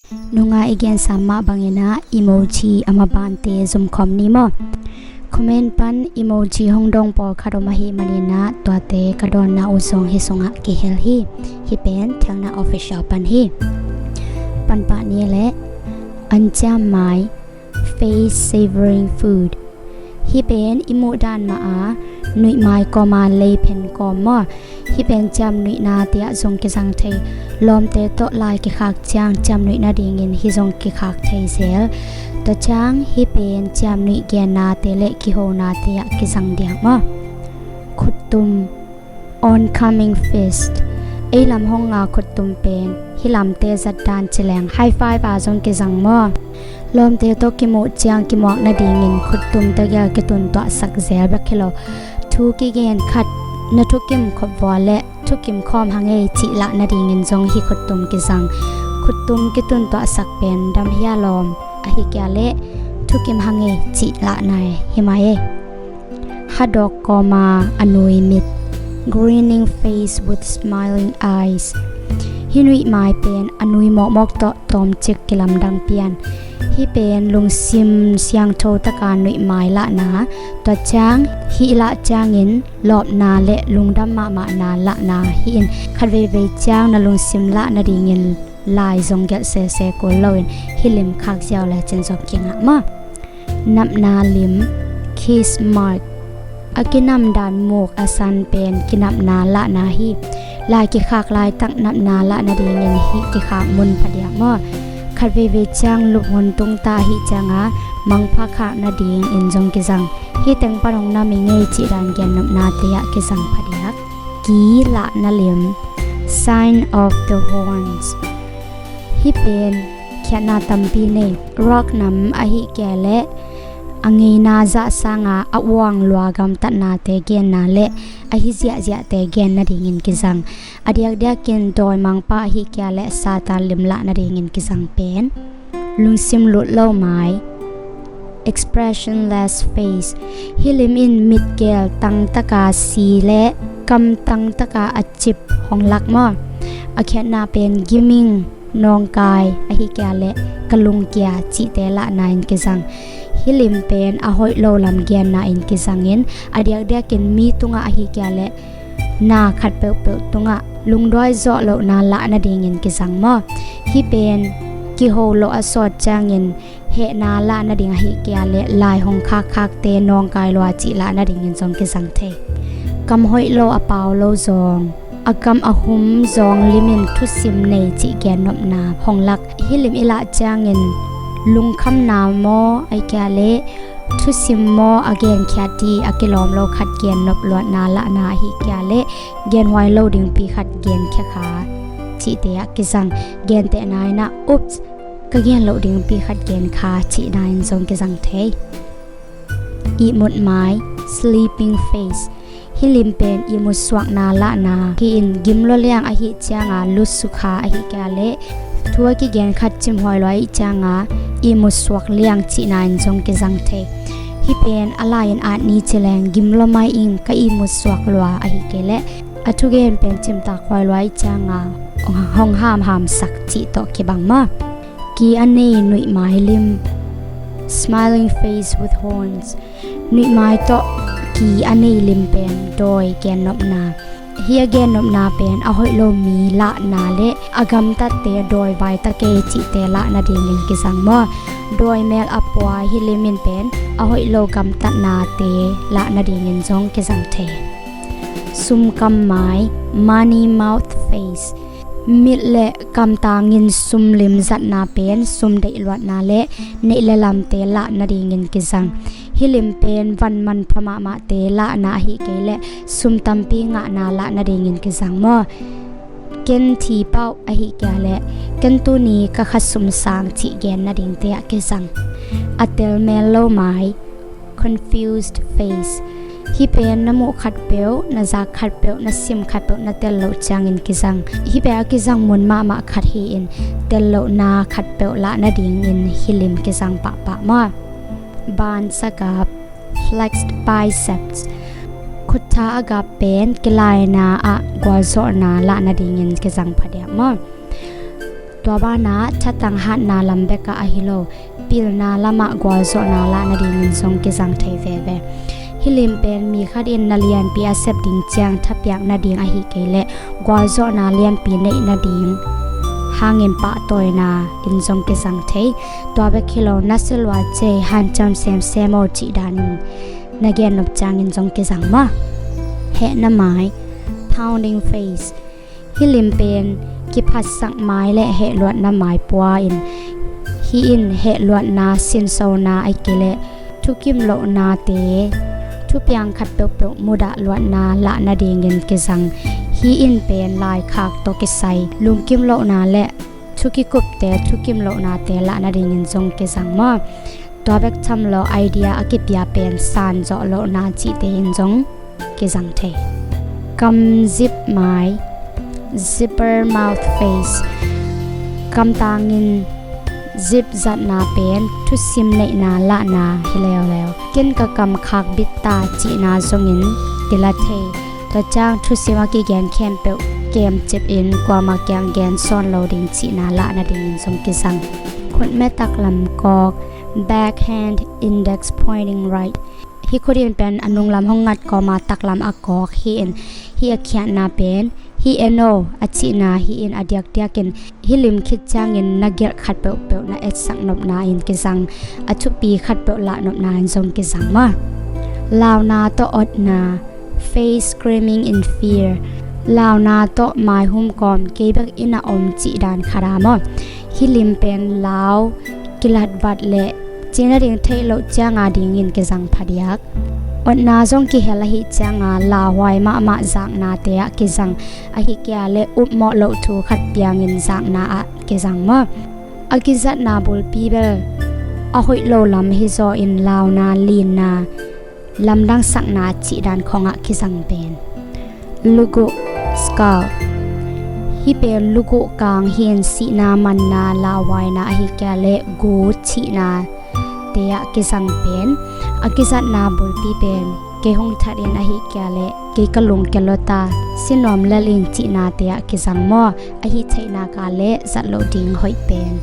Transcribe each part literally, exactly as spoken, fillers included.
Nunga i gensa mah bangin ah emoji a mabante zumkhawm ni maw? Comment pan emoji hong dong pawlkhat om ahih manin ah tuate ka dawnna uh zong hih sungah kihel hi. Hih pen Thelna Official pan hi. Panpah ni leh anciam mai, face savoring food. Hih pen i muh dan mah a nuihmai kawma lei phen kawm maw? Hih pen ciamnuihna tiah zong kizang thei. Lawmte tawh lai kikhak ciang ciamnuih nadingin hih zong kikhak thei zel. Tua ciang hih pen ciamnuih gennate le kihonate ah kizang diak maw? Khuttum, oncoming fist. Ei lam hong nga khuttum pen hih lamte zat dan ci leng high five a zong kizang maw? Lawmte tawh kimuh ciang kimuak nadingin khuttum tegel kituntuahsak zel bek hi lo. Thu kigen khat, na thukim khop vua le thukim khawm hang ei cih lah nadingin zong hih khuttum kizang. Khuttum kituntuahsak pen dam hia lawm, ahih kei leh thukim hang ei cih lah nai hi mai ei. Hadawk kawma a nui mit, grinning face with smiling eyes. Hih nuihmai pen a nui mawkmawk tawh tawmcik kilamdang pian. Hih pen lungsim siangtho taka nuihmai lahna, tua ciang hih lah ciangin lawpna le lungdam mahmahna lahna hi-in khat veivei ciang na lungsim lah nadingin lai zong gelh sese kul loin hih lim khak ziau lecin zong kingah maw? Napna lim, kiss mark. A kinam dan muk a san pen kinapna lahna hi. Lai kikhak laitak napna lah nadingin hih kikhak mun phadiak maw? Khat veivei ciang lup hun tungta ahih cianga mangpha khak nadingin zong kizang. Hih teng pan hong nam i ngei cih dan gennopnate ah kizang phadiak. Ki lahna lim, sign of the horns. Hih pen khiatna tampi nei. Rock nam ahih kei leh a ngeina zah sanga a uang lua gamtatnate genna le ahi ziahziahte gen nadingin kizang. A diakdiakin dawimangpa ahih kei leh Satan lim lah nadingin kizang pen lungsim lut lo mai, expressionless face. Hih lim in mitgel tangtaka si le kam tangtaka a cip hong lak maw? A khiatna pen giming, nawngkai ahih kei leh ka lungkia cihte lahna in kizang. Hih lim pen a hoih lo lam genna in kizangin a diakdiakin mi tungah ahih kei leh na khat peuhpeuh tungah lungduai zawh lohna lah nadingin kizang maw? Hih pen kiho loh a sawt ciangin hehna lah nading ahih kei leh lai hong khakkhakte nawngkai lua cih lah nadingin zong kizang thei. Kam hoih lo a pau lo zawng, a kam a hum zawng limin thusim nei cih gennopna hong lak. Hih lim i lah ciangin lungkhamna maw ahih kei leh thusim maw a genkhiat ding a kilawm lo khat gennop luatna lahna ahih kei leh genhuai lo dingpi khat genkhia kha cihte ah kizang. Gentehna in ah, oops, ka gen loh dingpi khat gen kha cihna in zong kizang thei. Ihmut mai, sleeping face. Hih lim pen ihmut suakna lahna hi-in gimlua liang ahih cianga lutsukha ahih kei leh thu a kigen khat cimhuai lua ahih cianga ihmut suak liang cihna in zong kizang thei. Hih pen a lai-in at ni ci leng gimlua mai ing, ka ihmut suak lua ahih kei leh a thugen pen cimtak huai lua ahih cianga hong hamhamsak cih tawh kibang maw? Ki a nei nuihmai lim, smiling face with horns. Nuihmai tawh ki a nei lim pen dawi gennopna. Hih a gennopna pen a hoih lo mi lahna le a gamtatte dawi vai ta kei cihte lah nadingin kizang maw? Dawi mel a puai hih lim in pen a hoih lo gamtatnate lah nadingin zong kizang thei. Sumkam mai, money mouth face. Mit le kamtangin sum lim zatna pen sum deih luatna le neih le lamte lah nadingin kizang. Hih lim pen van manpha mahmahte lahna ahih kei leh sum tampi ngahna lah nadingin kizang maw? Ken thi pauh ahih kei leh ken tuni ka kha sum sang cih gen nadingte ah kizang. A tel mel lo mai, confused face. Hih pen na muh khatpeuh, na zak khatpeuh, na sim khatpeuh na tel loh ciangin kizang. Hih pen a kizang mun mahmah khat hi-in tel lohna khatpeuh lah nadingin hih lim kizang pahpah maw? Ban sagap, flexed biceps. Khuttha a gap pen kilaina ah gualzawhna lah nadingin kizang phadiak maw? Tua banah thatang hatna lam bekah ahi lo, pilna lamah gualzawhna lah nadingin zong kizang thei veve. Hih lim pen mi khat in na lianpi a sep ding ciang thapiak nading ahi kei leh gualzawhna lianpi neih nading hangin pahtawina in zong kizang thei. Tua bek hi lo, na silua cei hanciam semsem aw cih danin na gennop ciangin zong kizang maw. Hehna mai, pounding face. Hih lim pen kiphatsak mai le hehluatna mai pua in, hih in hehluatna, sinsona ahih kei leh thukim lohnate, thupiang khat peuhpeuh mudah luatna lah nadingin kizang. Hih in pen laikhak tawh kisai lungkim lohna le thukikupte, thukim lohnate lah nadingin zong kizang maw. Tua bek tham lo, idea a kipia pen sanzawh lohna cihte in zong kizang thei. Kam zip mai, zipper mouth face. Kamtangin zip zatna pen thusim neihna lahna hi leuleu. Ken ka kam khak bit ta cihna zongin kila thei. Tua ciang thusim a kigen khempeuh kemcip in kuamah kiang gen sawn lo ding cihna lah nadingin zong kizang. Khutme taklam kawk, backhand index pointing right. Hih khut in pen a nunglam hong ngat kawma taklam a kawk hi in, hih a khiatna pen hih en aw a cihna hi in, a diakdiakin hih lim khit ciangin na gelh khat peuhpeuh na etsak nopna in kizang, a thupi khat peuh lah nopna in zong kizang maw. Launa tawh otna, face screaming in fear. Launa tawh maihum kawm kei bek in a om cih dan khat a maw. Hih lim pen lau kilatvat le cihna ding theih loh cianga dingin kizang phadiak. Otna zong kihel ahih cianga lauhuai mahmah zaknate ah kizang, ahih kei leh upmawh loh thu khat piangin zakna ah kizang maw. A kizatna bulpi bel a hoih lo lam hizaw in launa, linna, lamdangsakna cih dan khongah kizang pen. Luguh, scald. Hih pen luguh kang hi in, sihna, manna, lauhuaina ahih kei leh gu thihna te ah kizang pen. A kizatna bulpi pen kei hong that in, ahih kei leh kei ka lungkia lua ta, si nuam lel ing cihnate ah kizang maw. Ahih theih nak leh zat loh ding hoih pen.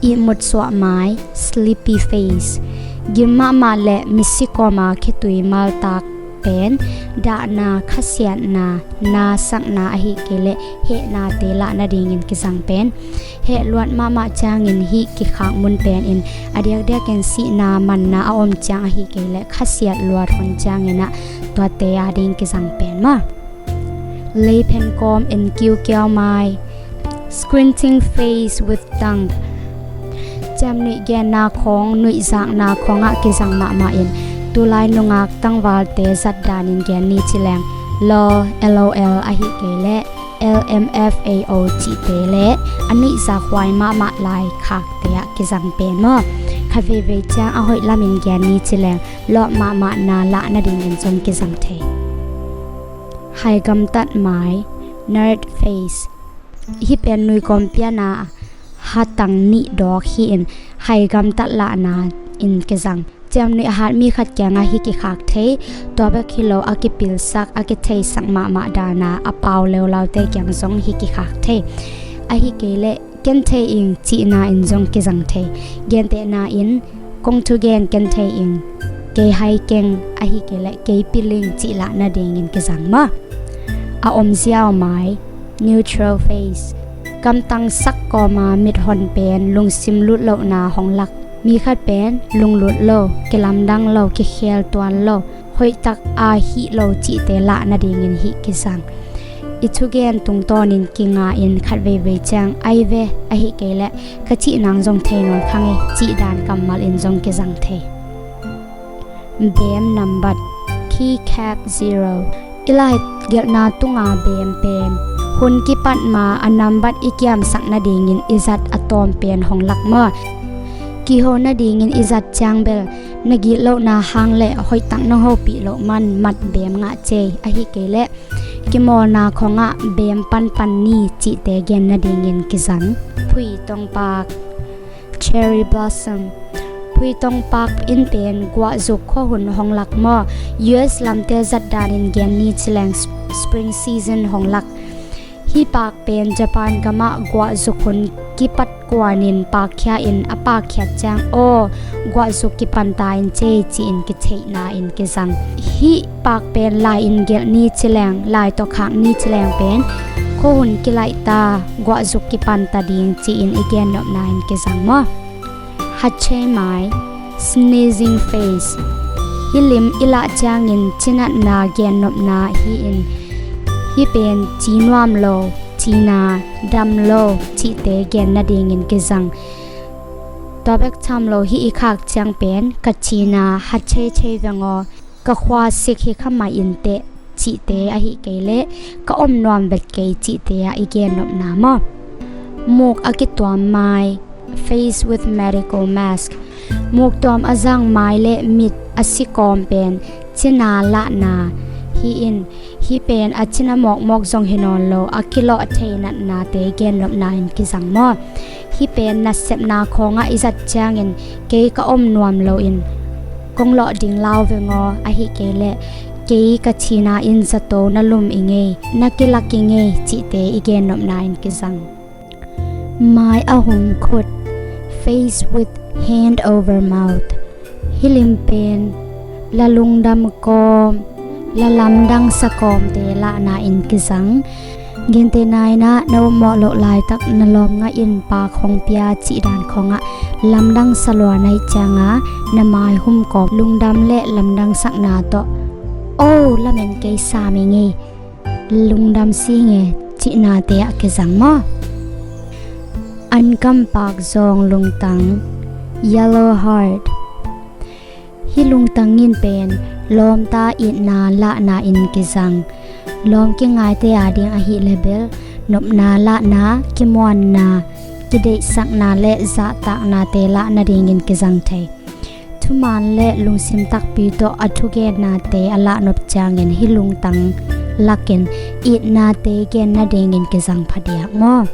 Ihmut suah mai, sleepy face. Gim mahmah le misi kawma khitui maltak pen dahna, khasiatna, nasakna ahih kei leh hehnate lah nadingin kizang pen. Hehluat mahmah ciangin hih kikhak mun pen in a diakdiakin sihna, manna a om ciang ahih kei leh khasiat luat hun ciangin ah tuate a ding kizang pen maw. Leiphen kawm in kiukiau mai, squinting face with tongue. Ciamnuih genna khong, nuihzakna khongah kizang mahmah in, tulai nungak tangvalte zat danin gen ni cileng, lol, lol ahih kei leh L M F A O cihte le a nuihzak huai mahmah laikhakte ah kizang pen maw. Khat veivei ciang a hoih lamin gen ni cileng, lawp mahmahna lah nadingin zong kizang thei. Haigamtat mai, nerd face. Hih pen nuikawm piana hatang nih dawk hi in, haigamtat lahna in kizang. Ciamnuih a hat mi khat kiangah hih kikhak thei. Tua bek hi lo, a kipilsak, a kitheisak mahmah dana a pau leulaute kiang zong hih kikhak thei. Ahih kei leh ken thei ing cihna in zong kizang thei. Gentehna in, kong thugen ken thei ing, kei hai keng, ahih kei leh kei pil ing cih lah nadingin kizang maw. A om ziau mai, neutral face. Kamtang sak kawma mithon pen lungsim lut lohna hong lak. Mi khat pen lunglut lo, kilamdang lo, kikhel tuan lo, hoihtak a hih lo cihte lah nadingin hih kizang. I thugen tungtawnin kinga in khat veivei ciang ai ve, ahih kei leh ka cih nang zong thei nawn kha ngei cih dan kammal in zong kizang thei. Beem nambat, keycap zero. I lai gelhna tunga beem pen hun kipat ma a nambat i kiamsak nadingin i zat a tawm pen hong lak maw. Kiho nadingin i zat ciang bel na gitlohna hang le hoihtak na hopih loh man mat beem ngah cei, ahih kei leh kimawlna khongah beem panpan ni cihte gen nadingin kizang. Phui tongpak, cherry blossom. Phui tongpak in pen guahzuk khua hun hong lak maw. U S lamte zat danin gen ni cileng, sp-, spring season hong lak. Hih pak pen Japan gamah guahzuk hun kipat kuanin pakkhia in a pakkhiat ciang aw guahzuk kipanta in cei ci-in kitheihna in kizang. Hih pak pen lai in gelh ni cileng, lai tawh khak ni cileng pen khuahun kilaihta guahzuk kipanta ding ci-in i gennopna in kizang maw? Hatchei mai, sneezing face. Hih lim i lah ciangin cinatna gennopna hi-in hih pen ci nuam lo, cina, dam lo cihte gen nadingin kizang. Tua bek tham lo hih i khak ciang pen ka cina hatchei chei veng aw, ka khua sik hi kha mai in teh cihte ahi kei leh ka om nuam vet kei cihte ah i gennopna maw? Muk a kituam mai, face with medical mask. Muk tuam a zang mai le mit a si kawm pen cina lahna hi-in hih pen a cina mawkmawk zong hi nawn lo a kilawh thei natnate gennopna in kizang maw? Hih pen nasepna khawngah i zat ciangin kei ka om nuam loin kong lawh ding lau veng aw, ahi kei leh kei ka cina in zato na lum i ngei, na kilak i ngei cihte i gennopna in kizang. Mai a hung khut, face with hand over mouth. Hih lim pen la lungdam kawm, la lamdang sa kawmte lahna in kizang. Gentehna in ah na upmawh loh laitak na lawm ngahin pak hong pia cih dan khawngah lamdang sa lua na hih cianga na mai hum kawm lungdam le lamdang sakna tawh, "Oh, lamen kei sam i ngei, lungdam si nge," cihnate ah kizang maw? Ankam pak zawng lungtang, yellow heart. Hih lungtang in pen lawmta itna lahna in kizang. Lawm kingaite a ding ahih leh bel nopna lahna, kimuanna, kideihsakna le zahtaknate lah nadingin kizang thei. Thuman le lungsim takpi tawh a thugennate a lahnop ciangin hih lungtang lakin itnate gen nadingin kizang phadiak maw?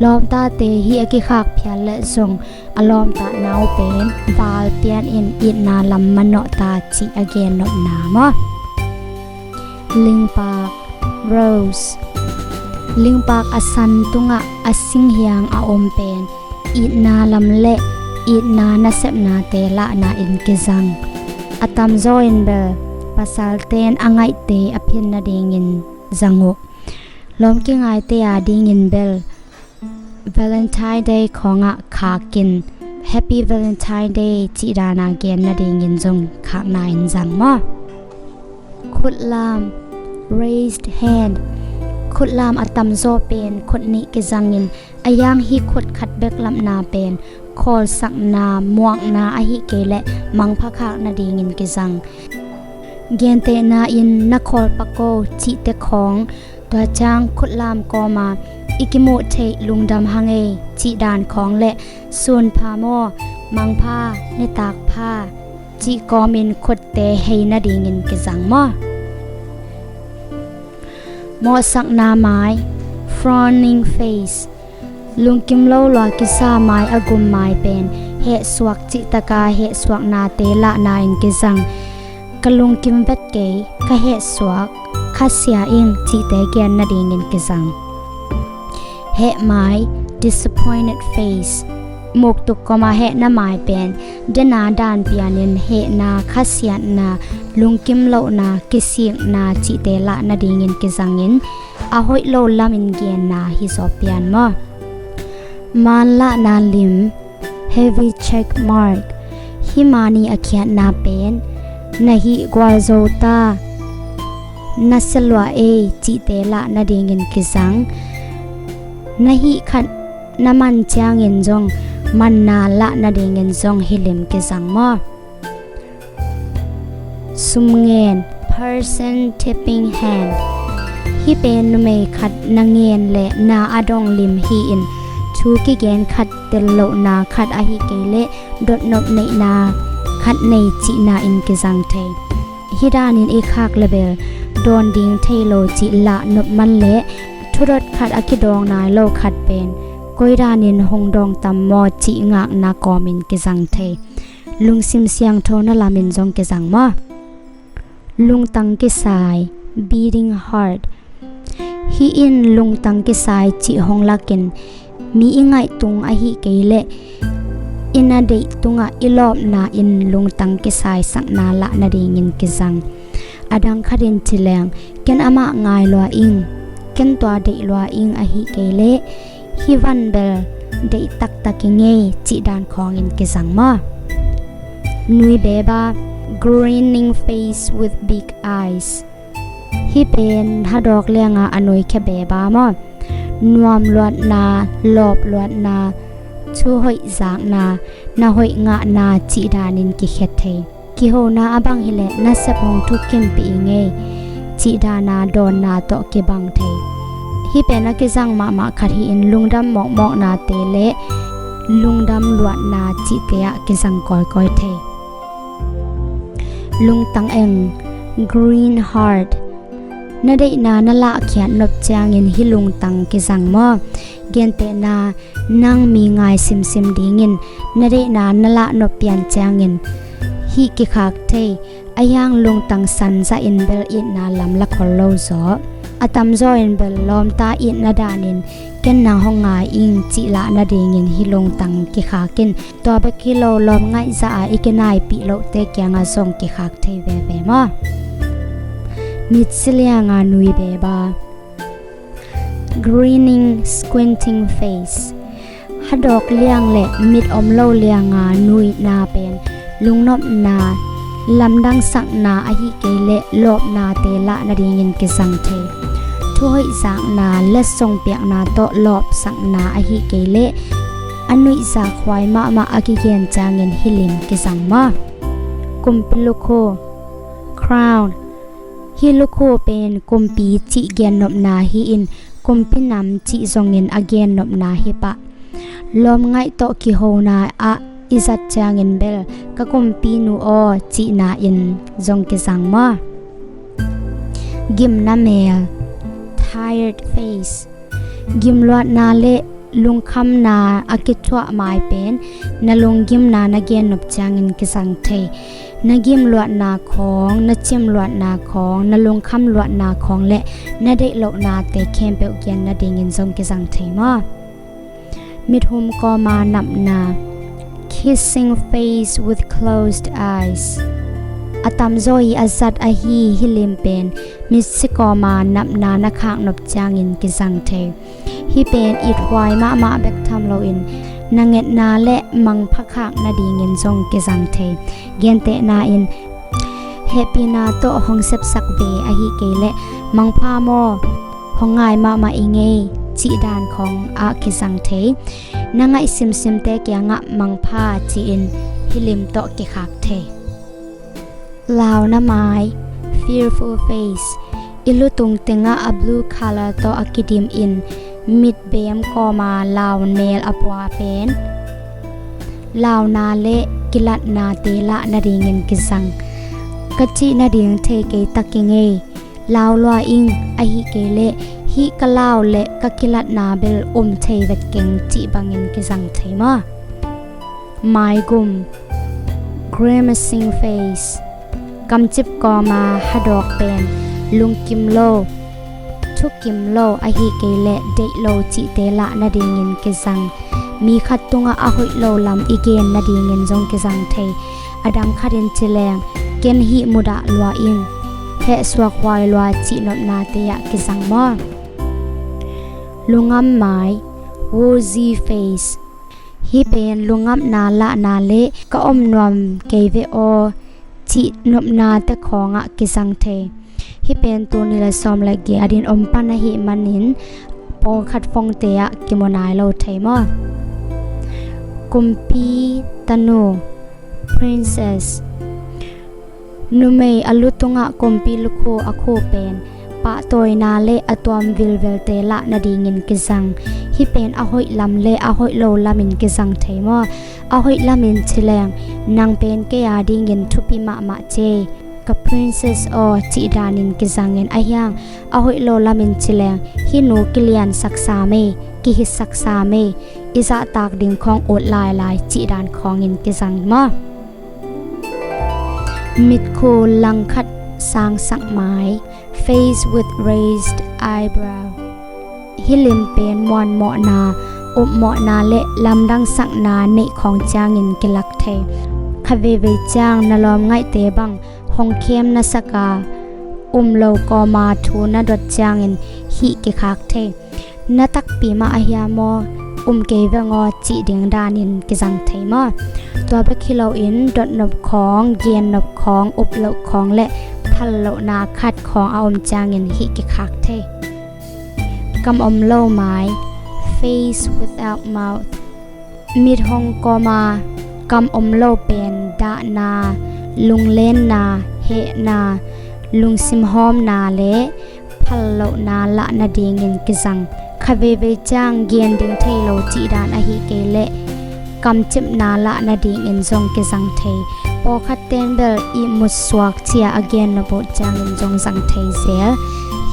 Lawmtate hih a kikhak phial leh zong a lawmtatna uh pen val pianin itna lam manawh ta cih a gennopna maw? Lingpak, rose. Lingpak a san tungah a singhiang a om pen itna lam le itna nasepnate lahna in kizang. A tamzaw in bel pasalten a ngaihte a phin nadingin zang uh. Lawm kingaite a dingin bel Valentine Day khawngah khakin Happy Valentine Day cih dana gen nadingin zong khakna in zang maw? Khutlam, raised hand. Khutlam a tamzaw pen khut nih kizangin a yang hih khut khat bek lamna pen khawlsakna, muakna ahih kei leh mangpha khak nadingin kizang. Gentehna in na khawl pak o cihte khawng, tua ciang khutlam kawma i kimuh theih lungdam hang ei cih dan khawng le sunpha maw, mangpha, nitak pha cih kawmin khutte hei nadingin kizang maw? Mawhsakna mai, frowning face. Lungkim lo lua kisa mai a gum mai pen hehsuak cihtaka hehsuaknate lahna in kizang. Ka lungkim vet kei, ka hehsuak, khasia ing cihte gen nadingin kizang. Heh mai, disappointed face. Muktuk koma hehna mai pen dena dan pianin hehna, khasiatna, lungkim lohna, kisikna cihte lah nadingin kizangin a hoih lo lamin genna hi zaw pian maw? Manlahna lim, heavy check mark. Hih mani a khiatna pen na hih gualzo ta, na sia lua ei cihte lah nadingin kizang. Na hih khat na man ciangin zong manna lah nadingin zong hih lim kizang maw? Sumngen, person tipping hand. Hih pen numei khat na ngen le na a dong lim hi-in thu kigen khat, tel lohna khat ahih kei leh dotnop neihna khat nei cihna in kizang thei. Hih danin i khak le bel dawn ding thei lo cih lahnop man le thudot khat a kidawng nai lo khat pen koi danin hong dawng tam maw cih ngakna kawmin kizang thei. Lungsim siangthona lamin zong kizang maw? Lungtang kisai, beating heart. Hih in lungtang kisai cih hong lakin, mi i ngaih tung ahih kei leh i na deih tungah i lawpna in lungtang kisaisakna lah nadingin kizang. A dang khatin ci leng, ken amah ngai lua ing, ken tua deih lua ing ahih kei leh hih van bel deih taktak i ngei cih dan khawngin kizang maw? Nui beba, grinning face with big eyes. Hih pen hadawk lianga a nuikhia beba maw? Nuam luatna, lawp luatna, thu hoih zakna, na hoih ngahna cih danin kikhet thei. Kihona a bang hileh nasep hong thukimpih i ngei cih dana dawnna tawh kibang thei. Hih pen a kizang mahmah khat hi-in lungdam mawkmawknate le lungdam luatna cihte ah kizang kawikawi thei. Lungtang eng, green heart. Na deihna na lahkhiat nop ciangin hih lungtang kizang maw? Gentehna, nang mi ngai simsim dingin na deihna na lah nop pian ciangin hih kikhak thei. A hiang lungtang san zahin bel itna lam la khol lo zaw. A tamzaw in bel lawmta itna danin ken nang hong ngai ing cih lah nadingin hih lungtang kikhak in. Tua bek hi lo, lawm ngaihzah a i kinaipih lohte kiangah zong kikhak thei veve maw? Mitsi lianga nui beba, grinning, squinting face. Hadawk liang le mit om lo lianga nuihna pen lungnopna, lamdangsakna ahih kei leh lawpnate lah nadingin kizang thei. Thuhoih zakna, letsong piakna tawh lawpsakna ahih kei leh a nuihzak huai mahmah a kigen ciangin hih lim kizang maw? Kumpi lukhu, crown. Hih lukhu pen kumpi cih gennopna hi-in kumpi nam cih zongin a gennopna hi pah. Lawm ngaih tawh kihona ah i zat ciangin bel ka kumpinu aw cihna in zong kizang maw? Gimna mel, tired face. Gimluatna le lungkhamna a kithuah mai pen na lunggimna na gennop ciangin kizang thei. Na gimluatna khawng, na cimluatna khawng, na lungkhamluatna khawng le na deihlohnate khempeuh gen nadingin zong kizang thei maw? Mithum kawma napna, kissing face with closed eyes. A tamzaw i a zat ahi hih lim pen mitsi kawma napna na khaknop ciangin kizang thei. Hih pen ithuai mahmah bek tham loin na ngetna le mangpha khak nadingin zong kizang thei. Gentehna in, hehpihna tawh hong sepsak ve ahih kei leh mangpha maw, hong ngai mahmah i ngei cih dan khawng ah kizang thei. Na ngaih simsimte kiangah mangpha ci-in hih lim tawh kikhak thei. Launa mai, fearful face. I lutung tengah a blue color tawh a kidim in mitbeem kawma lau mel a pua pen launa le kilatnate lah nadingin kizang. Ka cih nading thei kei tak i ngei, lau lua ing, ahih kei leh hih ka lau le ka kilatna bel um thei vet keng cih bangin kizang thei maw? Maigum, grimacing face. Kamcip kawma hadawk pen lungkim lo, thukim lo ahih kei leh deih lo cihte lah nadingin kizang. Mi khat tungah a hoih lo lam i gen nadingin zong kizang thei. A dang khatin ci leng, ken hih mudah lua ing, hehsuak huai lua cih nopnate ah kizang maw? Lungam mai, woozy face. Hih pen lungapna lahna le ka om nuam kei ve aw cih nopnate khawngah kizang thei. Hih pen tul nih le sawm le giat in om pan ahih manin pawlkhat phongte ah kimu nai lo thei maw? Kumpi tanu, princess. Numei a lu tungah kumpi lukhu a khu pen pahtawina le a tuam vilvelte lah nadingin kizang. Hih pen a hoih lam le a hoih lo lamin kizang thei maw? A hoih lamin ci leng, nang pen kei a dingin thupi mahmah cei, ka princess aw cih danin kizangin a hiang. A hoih lo lamin ci leng, hih nu kiliansaksa mei, kihitsaksa mei, i zahtak ding khawng ut lailai cih dan khawngin kizang maw? Mitkhu langkhat sangsak mai, face with raised eyebrow. Hih lim pen muanmawhna, upmawhna le lamdangsakna neih khawng ciangin kilak thei. Kha veivei ciang na lawm ngaihte bang hong khem na sak a, um lo kawma thu na dot ciangin hih kikhak thei. Na takpi mah a hiam aw, um kei veng aw cih ding danin kizang thei maw? Tua bek hi loin dotnop khawng, gennop khawng, uploh khawng le phallohna khat khawng a om ciangin hih kikhak thei. Kam om lo mai, face without mouth. Mit hong kawma kam om lo pen dahna, lunglenna, hehna, lungsim hawmna le phallohna lah nadingin kizang. Kha veivei ciang gen ding thei lo cih dan ahi kei leh kamcipna lah nadingin zong kizang thei. Pawlkhat ten bel ihmut suak cia a gennop uh ciangin zong zang thei zel.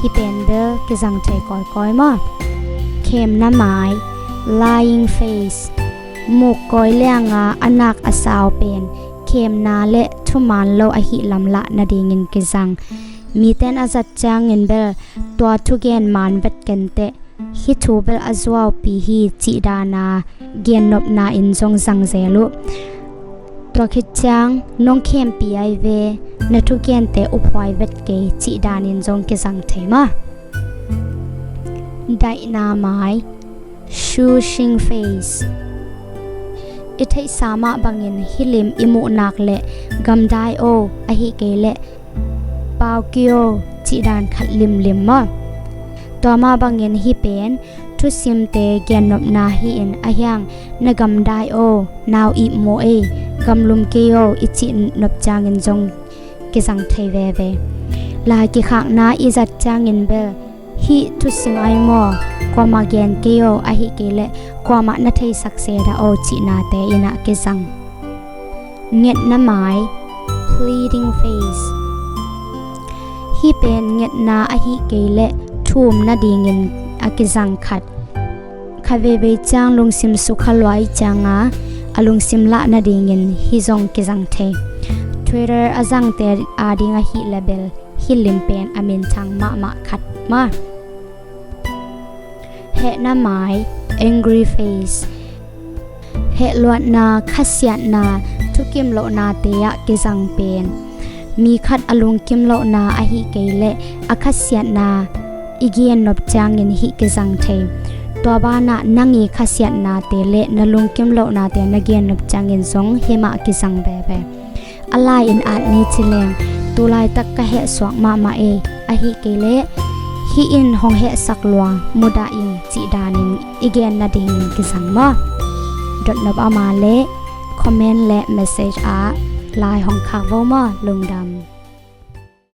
Hih pen bel kizang thei kawikawi maw? Khemna mai, lying face. Muk kawi lianga a nak a sau pen khemna le thuman lo ahih lam lah nadingin kizang. Miten a zat ciangin bel tua thugen man vet kenteh, hih thu bel a zuaupi hi cih dana gennopna in zong zang zel uh. Tua khit ciang nong khempi ai ve, na thugente uphuai vet kei cih danin zong kizang thei maw? Daihna mai, shushing face. I theihsa mah bangin hih lim i muhnak le gamdai o, ahi kei leh pau kei o cih dan khat limlim maw? Tua mah bangin hih pen thusimte gennopna hi-in, a hiang na gamdai o, nau ihmu ei, gamlum kei o i cih nop ciangin zong kizang thei veve. Lai kikhakna i zat ciangin bel hih thusim ai maw, kuamah gen kei o, ahi kei leh kuamah na theisak se dah o cihnate in ah kizang. Ngetna mai, pleading face. Hih pen ngetna ahi kei leh thum nadingin a kizang khat. Kha veivei ciang lungsim sukha lua i cianga a lungsim lah nadingin hih zong kizang thei. Twitter a zangte ading ahi leh bel hih lim pen a minthang mahmah khat maw? Hehna mai, angry face. Hehluatna, khasiatna, thukim lohnate ah kizang pen mi khat a lungkim lohna ahi kei leh a khasiatna i gennop ciangin hih kizang thei. Tua banah nang i khasiatnate le na lungkim lohnate na gennop ciangin zong hih mah kizang veve. A lai-in at ni ci leng, tu laitak ka hehsuak mahmah ei, ahi kei leh hih in hong hehsak lua, mudah ing cih danin i gen nadingin kizang maw? Dotnop a om leh comment le message ah lai hong khak vo maw? Lungdam.